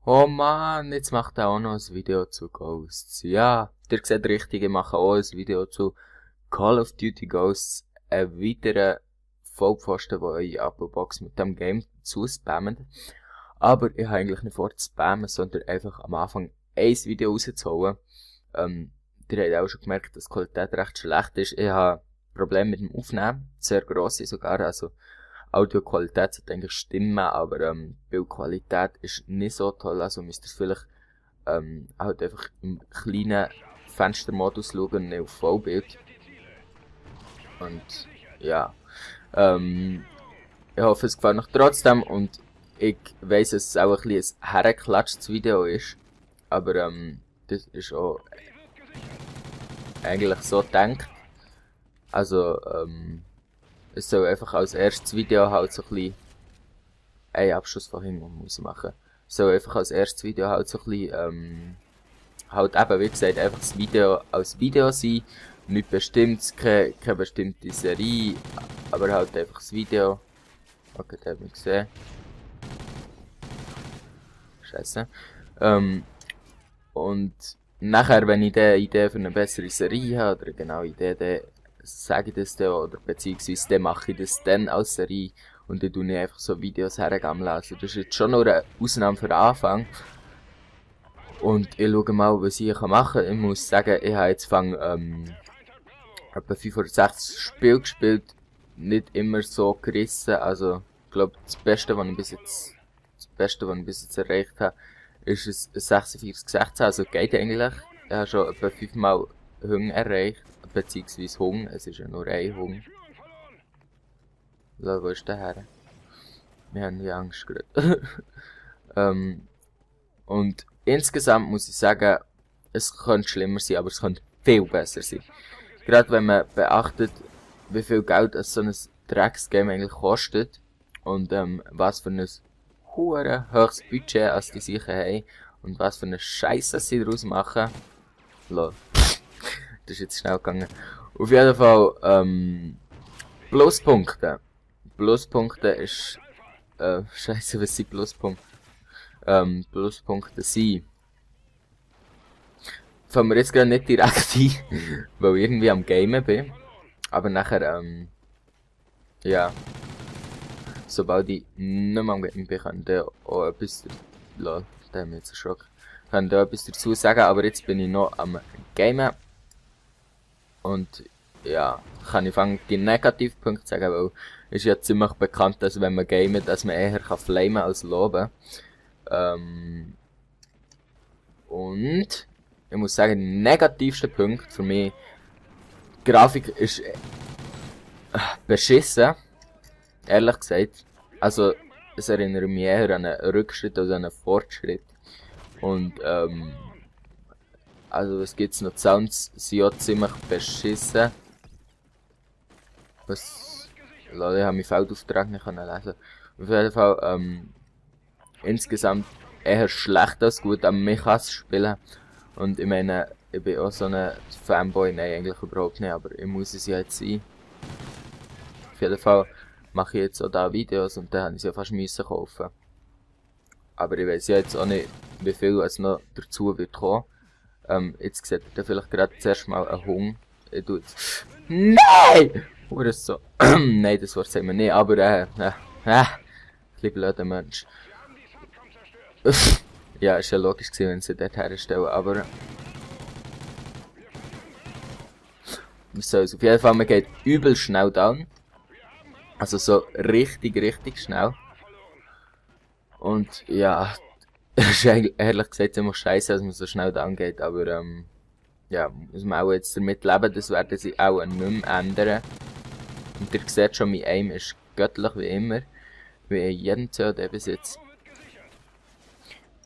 Oh Mann, jetzt macht er auch noch ein Video zu Ghosts. Ja, ihr seht richtig, ich mache auch ein Video zu Call of Duty Ghosts. Ein weiterer Vollpfosten, der eure Abo-Box mit dem Game zuspammt. Aber ich habe eigentlich nicht vor zu spammen, sondern einfach am Anfang ein Video rauszuholen. Ihr habt auch schon gemerkt, dass die Qualität recht schlecht ist. Ich habe Probleme mit dem Aufnehmen, sehr grosse sogar, also Audioqualität sollte eigentlich stimmen, aber Bildqualität ist nicht so toll, also müsst ihr vielleicht halt einfach im kleinen Fenstermodus schauen und nicht auf Vollbild. Und ja, ich hoffe es gefällt euch trotzdem und ich weiss, dass es auch ein bisschen ein hergeklatschtes Video ist, aber das ist auch eigentlich so gedacht. Also es soll einfach als erstes Video halt so ein bisschen einen Abschluss von hinten muss machen. Es soll einfach als erstes Video halt so ein bisschen halt eben wie gesagt einfach das Video als Video sein. Nicht bestimmt, keine bestimmte Serie, aber halt einfach das Video. Okay, das hat man gesehen. Scheiße. Und nachher, wenn ich eine Idee für eine bessere Serie habe, oder genau Idee, dann sage ich das dann, oder beziehungsweise dann mache ich das dann als Serie und dann tue ich einfach so Videos hergammeln. Also das ist jetzt schon nur eine Ausnahme für den Anfang. Und ich schaue mal, was ich machen kann. Ich muss sagen, ich habe jetzt etwa 5 oder 6 Spiele gespielt, nicht immer so gerissen. Also ich glaube, das Beste, was ich bis jetzt erreicht habe, ist es 46-16, also geht eigentlich. Ich habe schon etwa 5 Mal Hunger erreicht, beziehungsweise Hunger, es ist ja nur ein Hunger. So, wo ist der her? Wir haben die Angst gerade. Und insgesamt muss ich sagen, es könnte schlimmer sein, aber es könnte viel besser sein. Gerade wenn man beachtet, wie viel Geld so ein Drecksgame eigentlich kostet und was für ein hure hohes Budget als die sicher haben und was für eine Scheiße sie daraus machen. Lol. Das ist jetzt schnell gegangen. Auf jeden Fall, Pluspunkte. Pluspunkte ist, Scheiße, was sind Pluspunkte? Pluspunkte sind. Fangen wir jetzt gerade nicht direkt ein, weil ich irgendwie am Gamen bin. Aber nachher, ja. Sobald ich nicht mehr am Gamen bin, kann ich auch etwas, lol, da haben wir jetzt erschrocken. Kann da etwas dazu sagen, aber jetzt bin ich noch am Gamen. Und ja, kann ich fangen die Negativpunkte sagen, weil es ist ja ziemlich bekannt, dass wenn man gamet, dass man eher kann flamen als loben. Und ich muss sagen, der negativste Punkt für mich, die Grafik ist beschissen, ehrlich gesagt. Also es erinnert mich eher an einen Rückschritt als an einen Fortschritt. Und also was gibt's noch? Die Sounds sind ja ziemlich beschissen. Was? Leute, ich habe meinen Feldauftrag nicht lesen. Auf jeden Fall, insgesamt eher schlecht als gut, aber mich kann es spielen. Und ich meine, ich bin auch so ein Fanboy, nein, eigentlich überhaupt nicht, aber ich muss es ja jetzt sein. Auf jeden Fall mache ich jetzt auch da Videos und dann habe ich sie ja fast müssen kaufen. Aber ich weiß ja jetzt auch nicht, wie viel es noch dazu wird kommen. Jetzt seht ihr vielleicht gerade zuerst mal einen Hunger. Ich tue jetzt... Nein! Oder so. Nein, das Wort sagen wir nicht, aber ein blöder Mensch. Ja, ist ja logisch gewesen, wenn sie dort herstellen, aber... Was soll's? Auf jeden Fall, man geht übel schnell down. Also so richtig schnell. Und ja, es ist eigentlich, ehrlich gesagt ziemlich scheiße, dass man so schnell down geht, aber ja, muss man auch jetzt damit leben, das werden sie auch nicht mehr ändern. Und ihr seht schon, mein Aim ist göttlich wie immer, wie in jedem COD bis jetzt.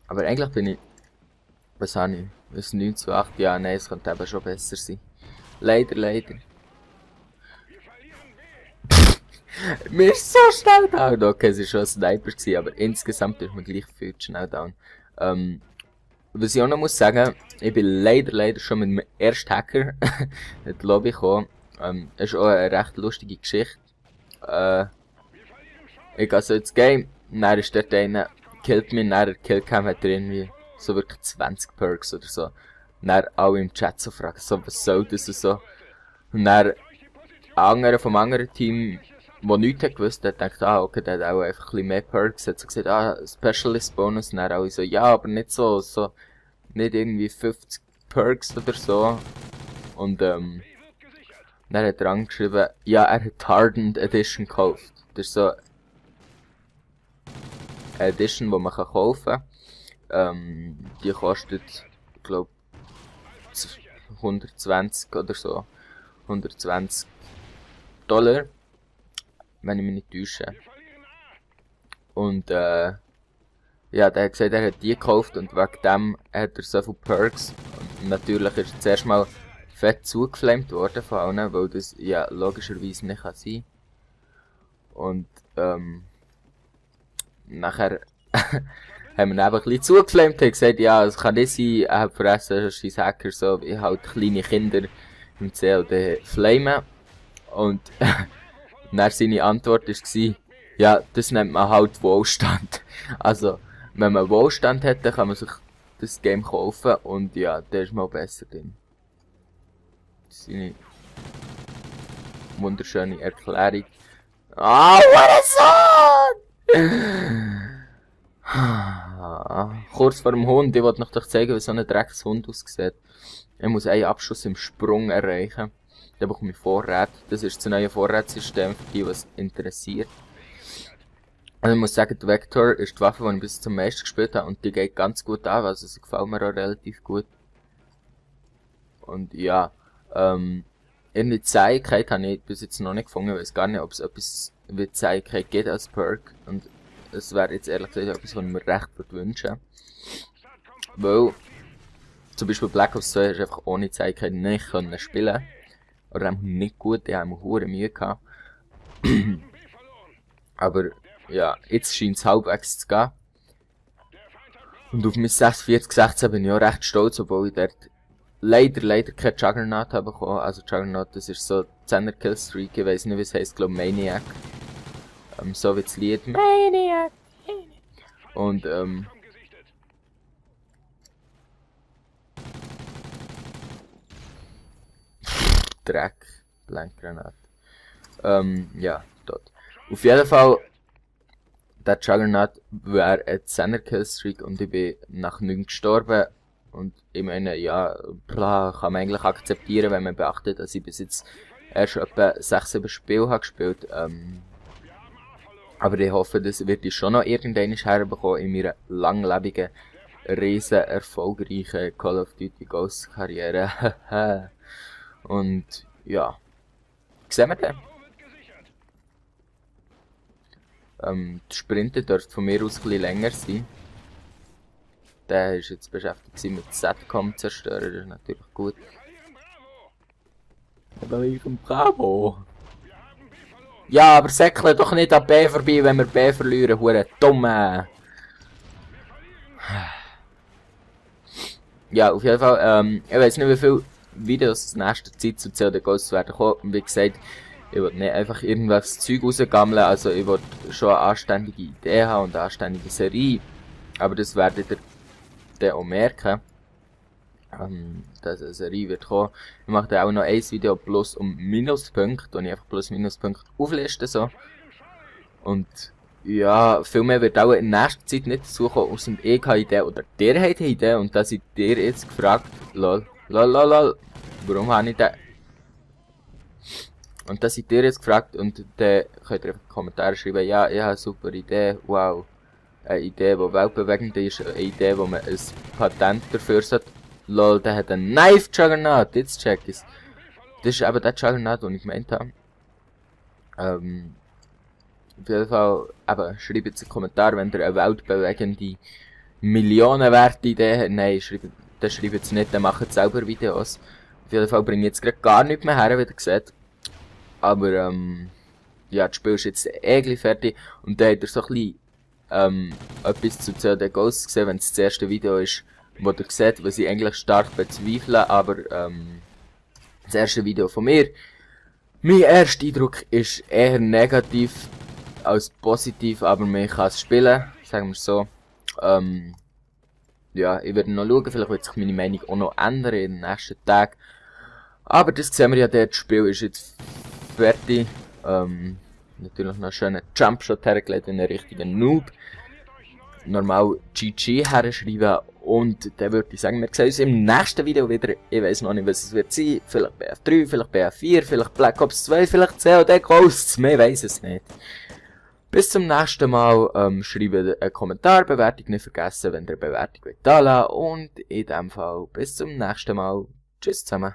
Aber eigentlich bin ich, was habe ich, was 9 zu 8, ja nein, es könnte eben schon besser sein. Leider. Mir ist so schnell down. Okay, es war schon ein Sniper gewesen, aber insgesamt ist man gleich viel zu schnell down. Was ich auch noch muss sagen, ich bin leider schon mit dem ersten Hacker in die Lobby gekommen. Das ist auch eine recht lustige Geschichte. Ich gehe so ins Game, dann ist dort einer killt mich, und dann der Killcam hat er irgendwie so wirklich 20 Perks oder so. Und dann alle im Chat so fragen, so, was soll das und so. Und dann andere vom anderen Team, der nichts hat gewusst hat, denkt, okay, der hat auch einfach ein bisschen mehr Perks. Hat so gesagt, Specialist Bonus. Und dann alle so, ja, aber nicht so, nicht irgendwie 50 Perks oder so. Und dann hat er angeschrieben, ja, er hat Hardened Edition gekauft. Das ist so eine Edition, die man kaufen kann. Die kostet, ich glaube, 120 oder so. 120 $, wenn ich mich nicht täusche. Und ja, der hat gesagt, er hat die gekauft und wegen dem hat er so viele Perks. Und natürlich ist er zuerst mal fett zugeflamed worden von allen, weil das ja logischerweise nicht kann sein. Und nachher haben wir eben ein bisschen zugeflamed und gesagt, ja, es kann nicht sein, er hat vergessen, sein Hacker so wie halt kleine Kinder im CLD flamen. Und dann seine Antwort war, ja, das nennt man halt Wohlstand. Also, wenn man Wohlstand hat, dann kann man sich das Game kaufen und ja, der ist mal besser drin. Seine wunderschöne Erklärung. Ah, what a son! Kurz vor dem Hund, ich wollte noch zeigen, wie so ein Dreckshund aussieht. Er muss einen Abschuss im Sprung erreichen. Dann bekomme ich Vorräte. Das ist das neue Vorratssystem für die, was interessiert. Also ich muss sagen, die Vector ist die Waffe, die ich bis zum meisten gespielt habe und die geht ganz gut an, also sie gefällt mir auch relativ gut. Und ja, irgendwie Zähigkeit habe ich bis jetzt noch nicht gefunden, ich weiß gar nicht, ob es etwas wie Zähigkeit geht als Perk. Und es wäre jetzt ehrlich gesagt etwas, was ich mir recht würde wünschen. Weil, zum Beispiel Black Ops 2 hast du einfach ohne Zähigkeit nicht können spielen. Oder einfach nicht gut, die haben hure Mühe gehabt. Aber ja, jetzt scheint es halbwegs zu gehen. Und auf mein 46-16 bin ich auch recht stolz, obwohl ich dort leider kein Juggernaut habe bekommen. Also Juggernaut, das ist so 10er Killstreak, ich weiss nicht wie es heisst, glaube Maniac. So wie das Lied. Maniac! Und Dreck, Blankgranate. Ja, dort. Auf jeden Fall, der Juggernaut wäre ein 10er Killstreak und ich bin nach 9 gestorben. Und ich meine, ja, klar, kann man eigentlich akzeptieren, wenn man beachtet, dass ich bis jetzt erst etwa 6-7 Spiele habe gespielt. Aber ich hoffe, das wird ich schon noch irgendwann herbekommen in meiner langlebigen, riesen erfolgreichen Call of Duty Ghosts Karriere. Und ja, sehen wir dann. Die Sprinter dürfte von mir aus ein bisschen länger sein. Der ist jetzt beschäftigt mit Satcom zerstören, das ist natürlich gut. Aber ich im Bravo. Ja, aber säckle doch nicht an B vorbei, wenn wir B verlieren, hure dumme. Ja, auf jeden Fall, ich weiß nicht, wie viele Videos in nächster Zeit zu COD Ghosts werden kommen. Und wie gesagt, ich will nicht einfach irgendwas Zeug rausgammeln, also ich will schon eine anständige Idee haben und eine anständige Serie. Aber das werdet ihr dann auch merken, dass eine Serie wird kommen. Ich mache dann auch noch ein Video Plus- und Minuspunkte, und ich einfach Plus-Minuspunkte aufliste so. Und ja, viel mehr wird auch in nächster Zeit nicht dazu kommen, außer ich habe eine Idee oder der hat eine Idee und dass ich dir jetzt gefragt, lol, warum habe ich den? Und dass ich dir jetzt gefragt und dann könnt ihr einfach in die Kommentare schreiben, ja, ich habe eine super Idee, wow. Eine Idee, die weltbewegend ist, eine Idee, wo man ein Patent dafür hat. Lol, der hat einen Knife Juggernaut, jetzt check ich's. Das ist eben der Juggernaut, den ich gemeint habe. Auf jeden Fall, eben, schreibt jetzt in die Kommentare, wenn ihr eine weltbewegende, millionenwerte Idee habt. Nein, schreibt es nicht, dann macht selber Videos. Auf jeden Fall bringe ich jetzt gerade gar nichts mehr her, wie ihr seht. Aber, ja, das Spiel ist jetzt gleich fertig. Und dann habt ihr so ein bisschen, etwas zu COD Ghosts gesehen, wenn es das erste Video ist, wo ihr seht, was ich eigentlich stark bezweifle, aber, das erste Video von mir. Mein erster Eindruck ist eher negativ als positiv, aber man kann es spielen, sagen wir so. Ja, ich werde noch schauen, vielleicht wird sich meine Meinung auch noch ändern in den nächsten Tagen. Aber das sehen wir ja dort, das Spiel ist jetzt fertig. Natürlich noch einen schönen Jumpshot hergelegt, wie einen richtigen Noob. Normal GG herschreiben. Und dann würde ich sagen, wir sehen uns im nächsten Video wieder. Ich weiß noch nicht, was es wird sein. Vielleicht BF3, vielleicht BF4, vielleicht Black Ops 2, vielleicht COD Ghosts. Mehr weiß es nicht. Bis zum nächsten Mal. Schreibt einen Kommentar, Bewertung nicht vergessen, wenn ihr eine Bewertung da lassen wollt. Und in dem Fall bis zum nächsten Mal. Tschüss zusammen.